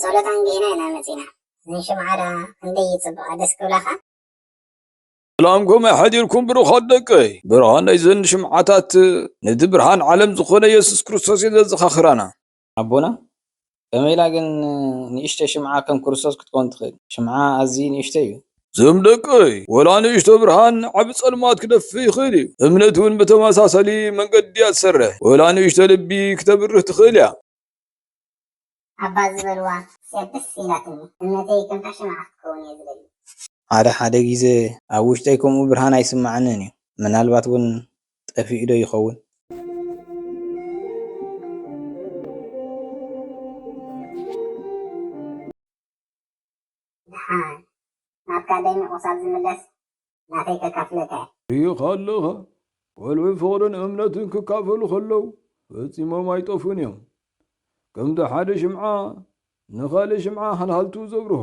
ጸሎት ኣንጊህና ኢና መጺና። እዘን ሽምዓ ደኣ ክንደይ ይጽብቓ፣ ደስ ክብላኻ። ሰላም፣ ከመይ ሓዲርኩም ብሩኻት ደቀይ? ብርሃን ናይዘን ሽምዓታት ነቲ ብርሃን ዓለም ዝኾነ የሱስ ክርስቶስ እዩ ዘዘኻኽራና። ኣቦና፣ ከመይ ኢላ ግን ንእሽተይ ሽምዓ ከም ክርስቶስ ክትከውን ትኽእል? ሽምዓ ኣዝዩ ንእሽተይ እዩ። ዝም ደቀይ፣ ወላ ንእሽቶ ብርሃን ዓቢ ጸልማት ክደፍእ ይኽእል እዩ። እምነት እውን ብተመሳሳሊ መንገዲ እያ ትሰርሕ። ወላ ንእሽቶ ልቢ ክተብርህ ትኽእል እያ። ኣባ ዝበልዋ እዚኣ ደስ ኢላትኒ። እምነተይ ከምታ ሽምዓ ክትከውን እየ ዝደሊ። ሓደ ሓደ ግዜ ኣብ ውሽጠይ ከምኡ ብርሃን ኣይስምዓንን እዩ። ምናልባት እውን ጠፊኡ ዶ ይኸውን? ደሓን ናብ ካልእ ምቑሳል ዝምለስ ናተይ ከካፍለካ እየ። ርኢኻ ኣለኻ፣ ቆልዑ ፍቕርን እምነትን ክካፈሉ ከለዉ ፈጺሞም ኣይጠፍኡን እዮም። ከምቲ ሓደ ሽምዓ ንኻልእ ሽምዓ ሃልሃልትኡ ዘብርሆ፣